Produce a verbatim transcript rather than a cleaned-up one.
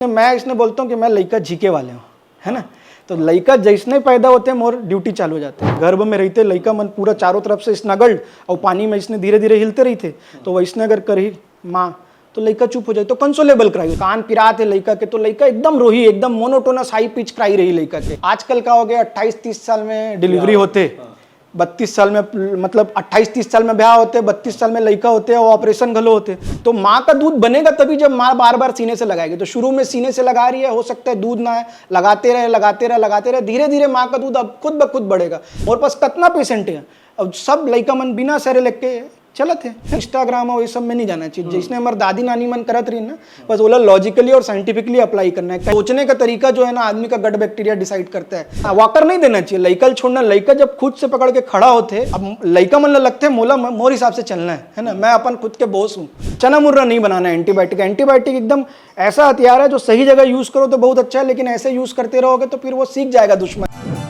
मैं इसने बोलता हूँ कि मैं लइका झीके वाले हूँ, है ना? तो लइका जैसने पैदा होते हैं, मोर ड्यूटी चालू हो जाते हैं। गर्भ में रहते लइका मन पूरा चारों तरफ से स्नगल्ड और पानी में इसने धीरे धीरे हिलते रहते। तो वैसने अगर करही माँ, तो लइका चुप हो जाए। तो कंसोलेबल क्राई, कान पिरात है लइका के, तो लइका एकदम रोही, एकदम मोनोटोनस हाई पिच क्राई रही लइका के। आजकल का हो गया, अट्ठाईस तीस साल में डिलीवरी होते, बत्तीस साल में, मतलब अट्ठाईस तीस साल में ब्याह होते, बत्तीस साल में लइका होते और ऑपरेशन घलो होते। तो माँ का दूध बनेगा तभी जब माँ बार बार सीने से लगाएगी। तो शुरू में सीने से लगा रही है, हो सकता है दूध ना आए, लगाते रहे, लगाते रहे, लगाते रहे, धीरे धीरे माँ का दूध अब खुद ब खुद बढ़ेगा। मोर पास कितना पेशेंट है, अब सब लइका मन बिना सरे लेके चलत है। इंस्टाग्राम और ये सब में नहीं जाना चाहिए। जैसने हमारे दादी नानी मन करत रही ना, बस ओला लॉजिकली और साइंटिफिकली अप्लाई करना है। सोचने का तरीका जो है ना, आदमी का गट बैक्टीरिया डिसाइड करता है। हाँ, वॉकर नहीं देना चाहिए, लइका ल छोड़ना। लइका जब खुद से पकड़ के खड़ा होते, अब लइका मन ल लगते मोला म-, मोर हिसाब से चलना है, है ना? मैं अपन खुद के बॉस हूँ। चना मुर्रा नहीं बनाना है एंटीबायोटिक। एंटीबायोटिक एकदम ऐसा हथियार है जो सही जगह यूज करो तो बहुत अच्छा है, लेकिन ऐसे यूज करते रहोगे तो फिर वो सीख जाएगा दुश्मन।